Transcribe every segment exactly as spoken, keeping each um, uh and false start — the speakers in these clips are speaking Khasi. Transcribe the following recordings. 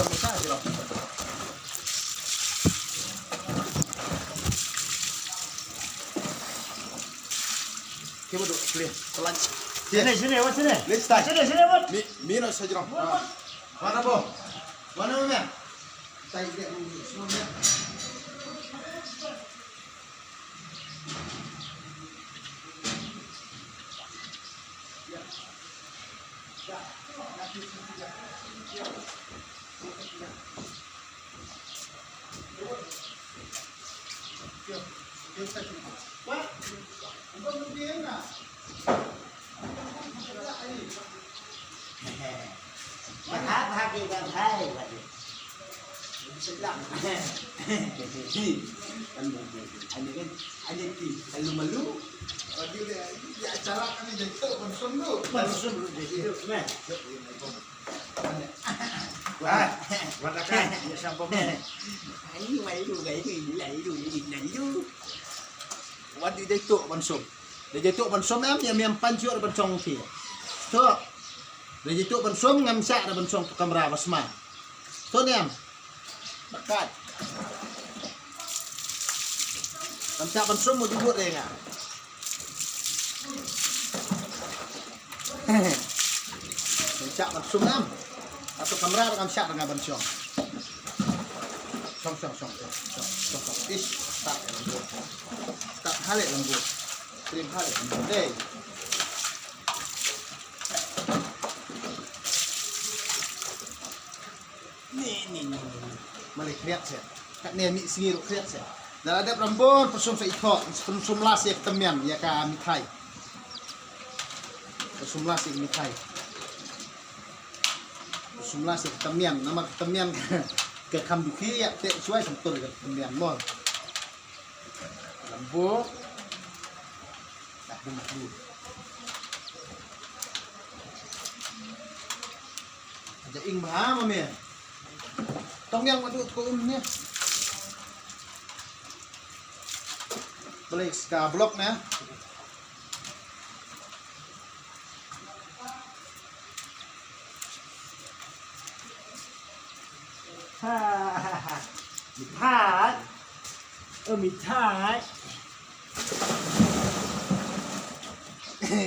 samosa jrong. Ke ba duk clear. Pelan. Sini, sini, wat sini. Let's start. Sini, sini, wat. Mi, mi no sa jrong. Wat, wat. Mana bo? Mana mo, mia? Tai dia mo, semua mia. Malu. Ban sum ruh dia tu, meh. Wat, wat akan, ïa sngewbha meh. Ani malu ga ini, lalu ini, lalu. Wat ïa dei tu ban sum. Dei tu ban sum em, ïa mem pan shuh ban song phi. Tu. Dei tu ban sum ngam shah ban song tu kamra ba sma. Tu niam. Bakat. Ngam shah ban sum mo jubut re nga. Ngam shah ban sum em. Atu kamra ngam shah nga ban song. Song, song, song, song, song, song, song. Ish, tak lembut. Tak halik lembut. Krim halik lembut. Dei. Ni, ni, ni, ni, ni. Mali khriat seh. Katne mih sngi ruh khriat seh. Da la dep rambon, pynsum sa ithuh, pynsum la seh ka tymmen, ïa ka mithai. Pynsum la seh ka mithai. Pynsum la seh ka tymmen, namar ka tymmen ka kham dukhi, ïa te shuwa sa tur ka tymmen mo. Lambu. Dah dum dum. Aja ing bha ma me. Tong yang madu ko um ne. Boleh ska blok ne. Ha, ha, ha. Mithai. Oh, mithai.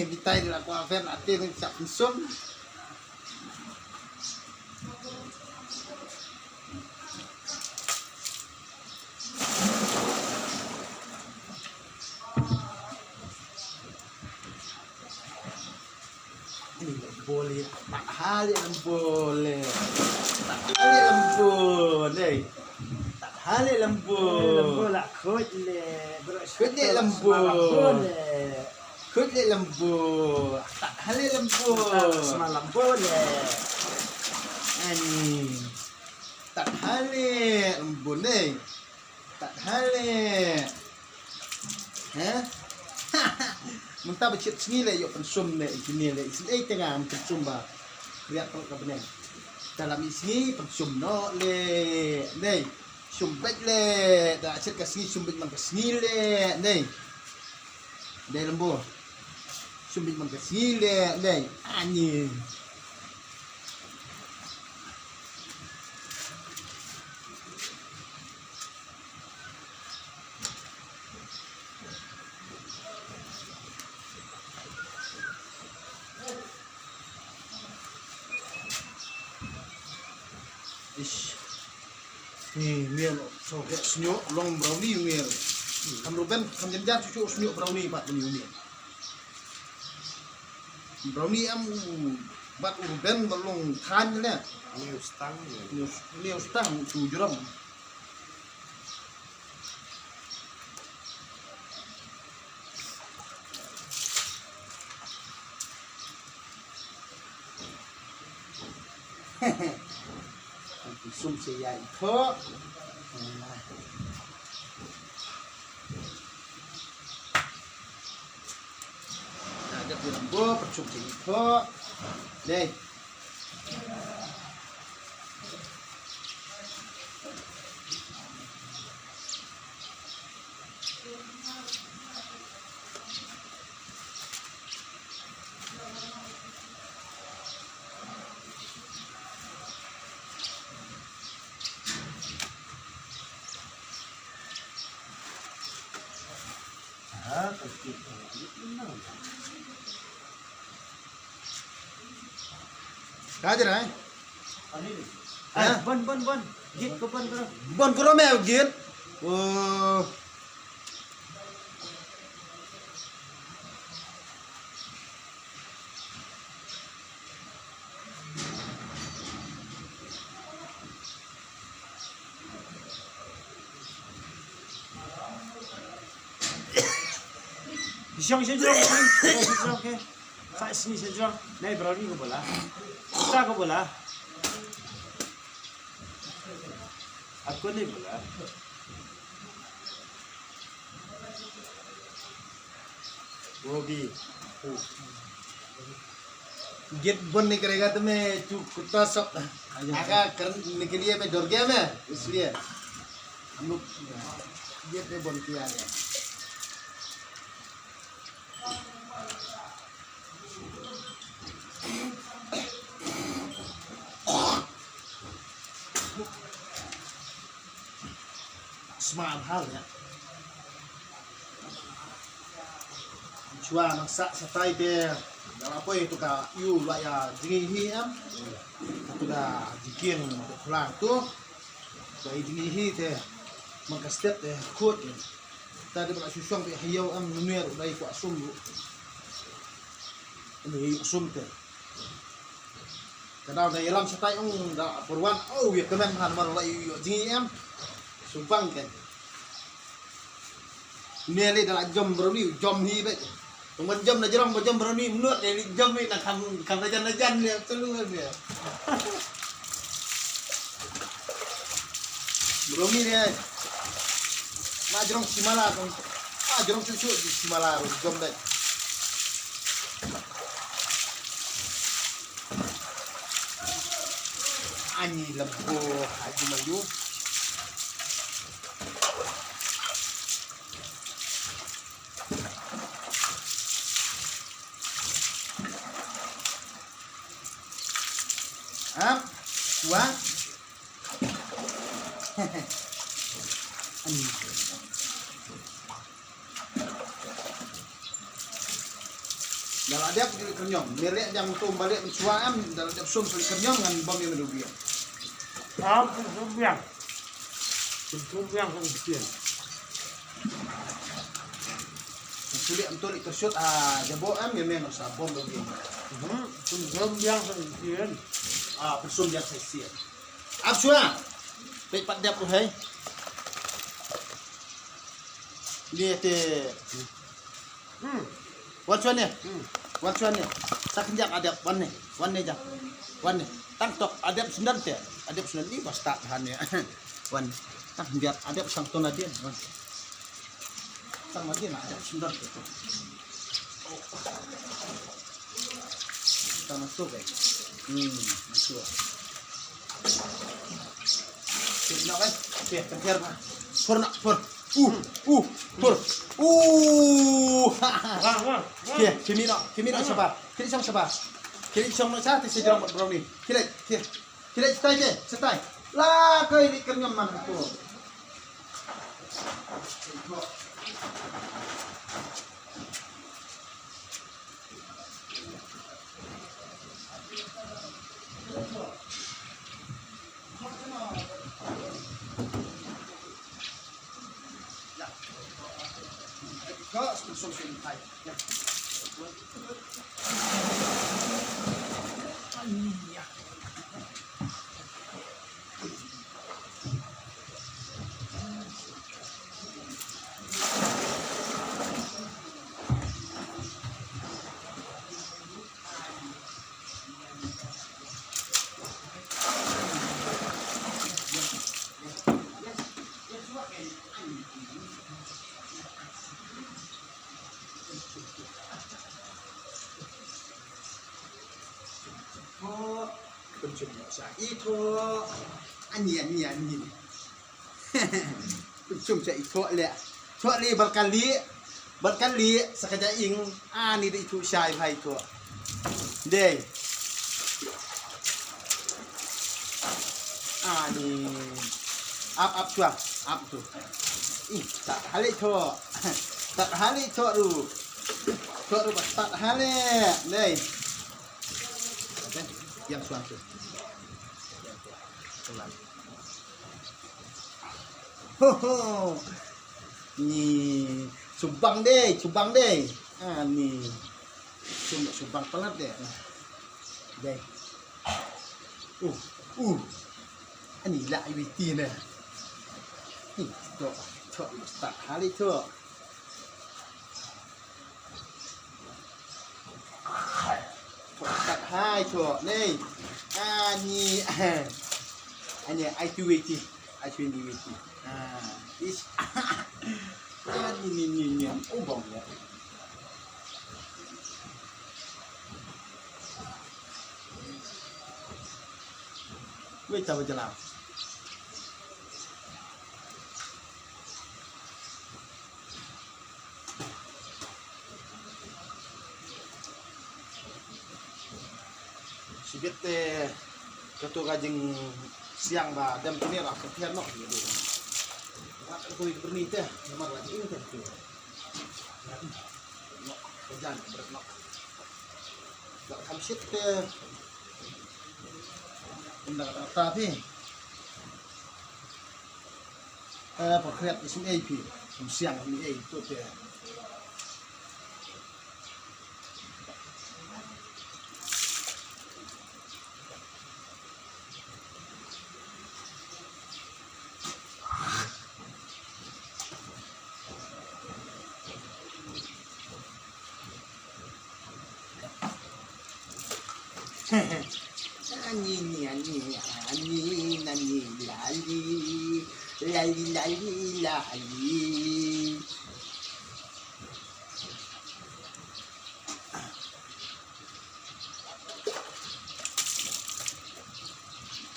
Mithai dei la kwa fen ate ngi chap sum. Bole, tak hale lem bole. Tak hale lem bole. Tak hale lem bole. Lem bole, khuid le. Khuid le lem bole. Khuid le lem bole. Tak hale lem bole. Sma lem bole. Ani. Tak hale lem bole. Tak hale. He? Mynta ba shit sngi le ïoh pynsum ne engineer le. Isynei te nga pynsum ba. Riat perut ka bneng. Dalam isynei pynsum noh le. Nei. Sum beit le. Da shit ka sngi sum beit man ka sngi le. Nei. Dei lembu. Sum beit man ka sngi le. Dei. Ani. Ish. Ni miel so he snyo long brownie miel. Kam ruben kam jan jan chu snyo brownie pat ni miel. Brownie am u bat u ruben ba long than ne. Ni u stang. Ni u stang tu jrom. Pynsum sha ïa i thoh. Nah, dep ïa lambo pynsum sha i thoh. Dei. Ka jira, eh? Eh, ban, ban, ban. Git ko ban karo. Ban karo me git. Oh. Shong, shong, shong, shong, shong, okay. Sa sini shong, shong. Nai brownie ko bola. Sa ko bola. Ako ni bola. वो भी। गेट बंद नहीं करेगा तो मैं तू कुत्ता सब आगा करने के लिए मैं डर गया मैं, इसलिए हम लोग गेट में बंद किया है। Sma bha ïa. Shuwa nang sah shatai te. Nga la poi tu ka ïu la ïa jingïahi em. Tu ka jingkieng tu khlang tu. Ka jingïahi te. Man ka step te khut. Ta dei ba la shu shong te ha ïew em, nunner u dei kwah sum ruh. Ym ïoh sum te. Ka daw da ïalam shatai ong da pyrwan, oh, ïa kmen ha namar la ïoh jingïahi em. Shu bang ke. Ne lei da la jom brownie, jom hi beit. Tang ban jom na jrong, ban jom brownie, mnut lei jom hi na kham, kham na jan na jan lei, absolute lei. Brownie lei. Na jrong simala tang. Na jrong chuchu di simala ruh jom beit. Ani lambo haji mayu. Ap, wa. Ani. Da la dep ki kyrñong, merek jam tu balik menchua em, da la dep sum sali kyrñong ngan bom ïa medu biang. Ap, sum biang. Sum biang sum biang. Sulit em tu li kershut, ah, jabo em, ïa me ngan sa bom lagi. Hmm, sum, sum biang sum biang. Ah, persum biang sa sien. Ap shuwa. Peit pat dep tu hei. Ni te. Hmm. Wan shuwa ne. Hmm. Wan shuwa ne. Sa khyndiat adep wan ne. Wan ne jam. Wan ne. Tang tok adep sendal te. Adep sendal ni ba start han ne. Wan. Tang khyndiat adep sang ton adien. Wan. Tang adien adep sendal te. Tang masuk eh. Hmm, masuk. Sip noh, guys. Okey, tengker bah. Pur nak, pur. Uh, uh, pur. Uh. Wah, wah, wah. Okey, kimi noh, kimi noh shabar. Kili shong shabar. Kili shong noh sha, te sa jrong bad brownie. Kili, okey. Kili setai je, setai. La kai ni kyrñam man tu. Chum sha i thoh. Ani, ani, ani. Chum sha i thoh le. Thoh le bad kali. Bad kali sa ka jaiñ. Ani dei i thoh sha i bhai thoh. Dei. Ani. Ap, ap shuwa. Ap tu. Ih, tat hale thoh. Tat hale thoh ru. Thoh ru bad tat hale. Dei. Yang suan tu. Ho, ho. Ni, subang dei, subang dei. Ah, ni. Sum-, subang palat dei. Dei. Uh, uh. Ani la i witi na. Ni, thoh, thoh, tat hale thoh. Tat hai thoh, nei. Ani, ani, ai tu witi, ai tu ni witi. Ah, is. Ani, ni, ni, ni. Oh, bang ya. Wei, tawa jalan. Shibit te kato ka jingsiang ba dem kine la ka thian noh. Wat ko i berni te, namar la ing te tu. Nok, ka jan, bret nok. Ba kam shit te. Unda ka ta phi. Eh, pa khriat i sim ei phi. Sim siang i ei tu te. Ani, ni, ani, ani, nani, lali, lali, lali, lali.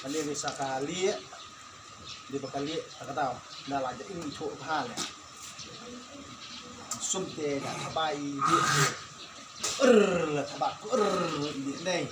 Kali bisa kali. Di ba kali, ta ka daw, da la ja ing i thoh bha le. Sum te da thaba i ri. Er, la thaba ku er i dei.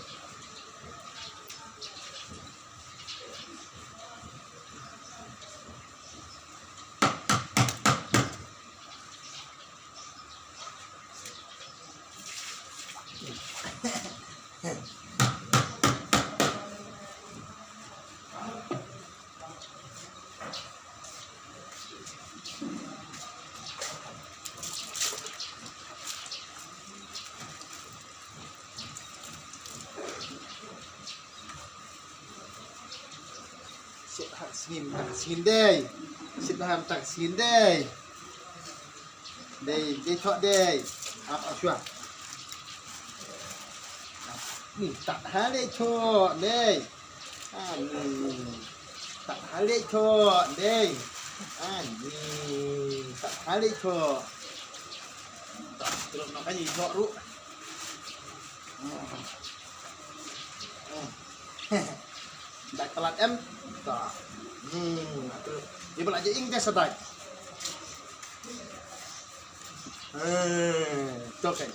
Sngim, sngim dei. Sngim dei. Dei, dei thoh dei. Ap, ap shuwa. Ni, tat ha dei thoh dei. Ani. Tat ha dei thoh dei. Ani. Tat ha dei thoh. Tat, terus makan ni thoh ru. Hmm. Hmm. Dai palat em. Ta. Hmm, atu. Ïa ba la jia ing te sa dai. Hmm, to kan.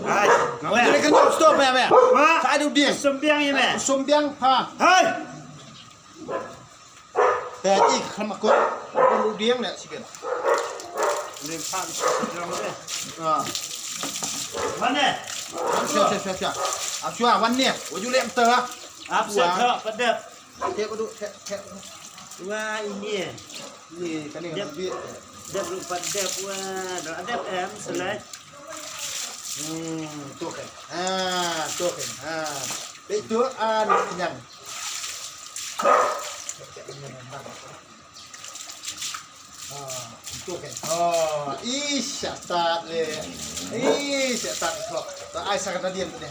Hai, ngaweh. Ini kan stop ya, ya. Wah. Ka ai rudiang. Sumbiang ïa me. Sumbiang pha. Hai. Te i kham akor. Rudiang ne sigen. Ni pha sumbiang ne. Ah. Wan ne. Sha, sha, sha, sha. Ap shuwa wan ne. Wa ju lem te. Ap shuwa, padep. Thep ruh, thep, thep ruh. Wah, ini. Ni, kane dep, dep ruh pat dep, wah, dah dep em, selai. Hmm, tu kan. Ha, tu kan. Ha. Dei tu, ah, ni kenyang. Ah, tu kan. Oh, ish, syatat le. Ish, syatat kok. Tak ai sa kata dia tu ni.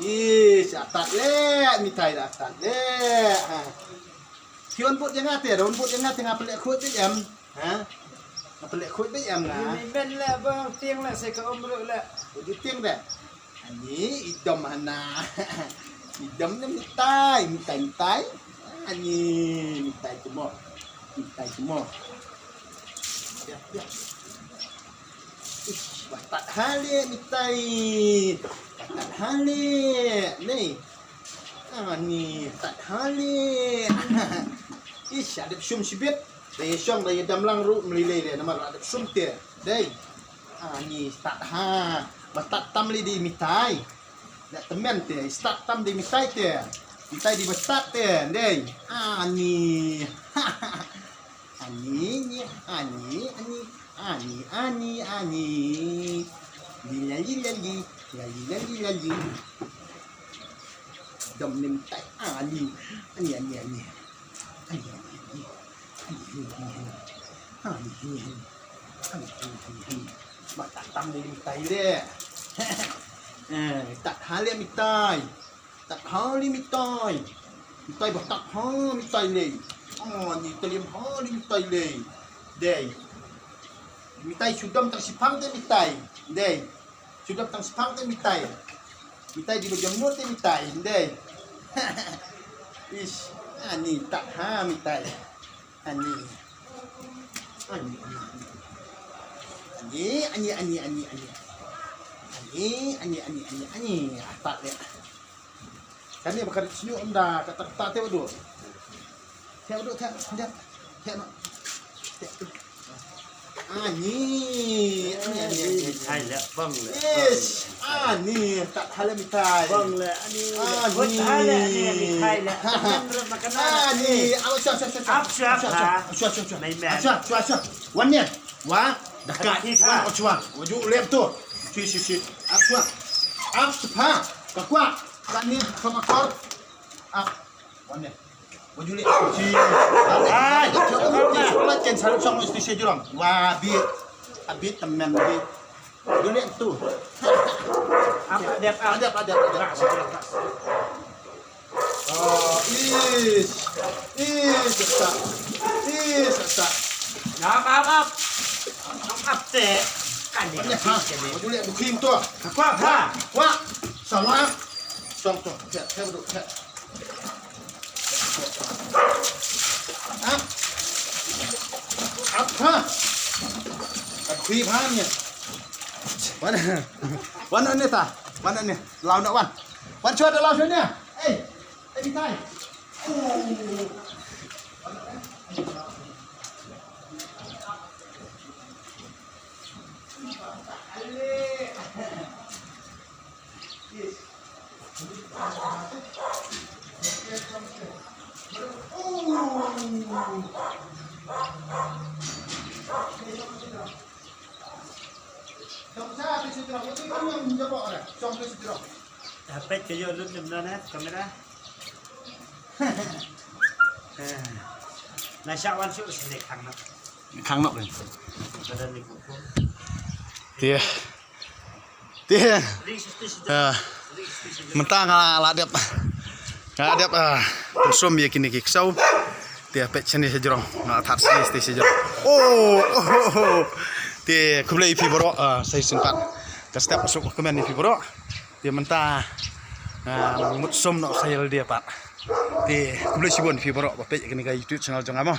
Ih, sha tat leh, mitai da tat leh. Ha. Phi wan bud ïa nga te, da wan bud ïa nga te nga pynleh khuid beit em. Ha? Nga pynleh khuid beit em nga. Ni men leh bang tieng leh se ka um ruh leh. Bud tieng leh. Ani, i dom hana. I dom ne mitai, mitai, mitai. Ani, mitai tu mo. Mitai tu mo. Ya, ya. Ish, ba tat hale mitai. Ba tat hale. Nei. Ani, tat hale. Ish, adep shum shibit. Da ïa shong, da ïa dam lang ruh mlilei le namar adep shum te. Dei. Ani, tat ha. Ba tat tam li di mitai. Da temen te, tat tam di mitai te. Mitai di ba tat te. Dei. Ani. Ani, ni, ani, ani, ani, ani, ani. Li la li la li, la li la li la li. Dom nim tai, ani, ani, ani, ani. Ani, ani, ani. Ani, ani, ani. Ani, ani, ani. Ani, ani, ani, ani. Ba tat tam nim tai le. Eh, tat hale mitai. Tat ha li mitai. Mitai ba tat ha mitai lei. Oh, ni taliam ha li mitai lei. Dei. Mitai shu dom tang shiphang te mitai. Dei. Shu dom tang shiphang te mitai. Mitai di ba jam nur te mitai. Dei. Ish. Ani tat ha mitai. Ani. Ani, ani, ani. Ani, ani, ani, ani, ani. Ani, ani, ani, ani, ani. Atat ya. Kane ba ka rit sñiuh ynda ka tak ta te wadu. Te wadu te, te, te no. Te tu. Ani, ani, ani, ani. Hai le pang le. Yes. Ani, tat hale mitai. Pang le, ani. Ani. Put hale, ani, mitai le. Temen re makanan. Ani, awas, awas, awas, awas. Ap siap, ha. Awas, awas, awas. Nai men. Awas, awas, awas. Wan ne. Wa. Ka ka wa chwa. Wa ju lep tu. Shi shi shi. Ap chwa. Ap chwa. Ka kwa. Ka ni ka ma kor. Ap. Wan ne. Wa ju lep. Shi. Ai. Wa chen sa song sti shi jurong. Wa bi. Abi temen bi. Wa ju lep tu. Ap dep ap dep ap dep. Oh, is. Is sa. Is sa. Ap ap ap. Ap ap te. Kan ni. Wa ju lep tu khim tu. Kwa kwa. Kwa. Salah. Song tu. Cek cek tu cek. Ap. Ap ha. Ap khim ha ni. Wan. Wan ne ta. Wan ne. Lau na wan. Wan chwa da lau chwa ne. Ei. Ei tai. Peit ka ïoh lut nym na ne kamera. Na shah wan shuh sini khang nok. Khang nok ni. Badan ni kuku. Dia. Te. Mynta nga la dep, nga la dep pynsum ïa kine ki ksew. Te peit shane sha jrong, nga la thad shane sha jrong. Oh, oh, oh, oh. Te khublei ïa phi baroh, sa shisien pat ka step suk kmen ïa phi baroh. Te mynta nga mut sum noh sa ïalade pat. Te khublei shibun ïa phi baroh ba peit ïa kane ka YouTube channel jong nga mo.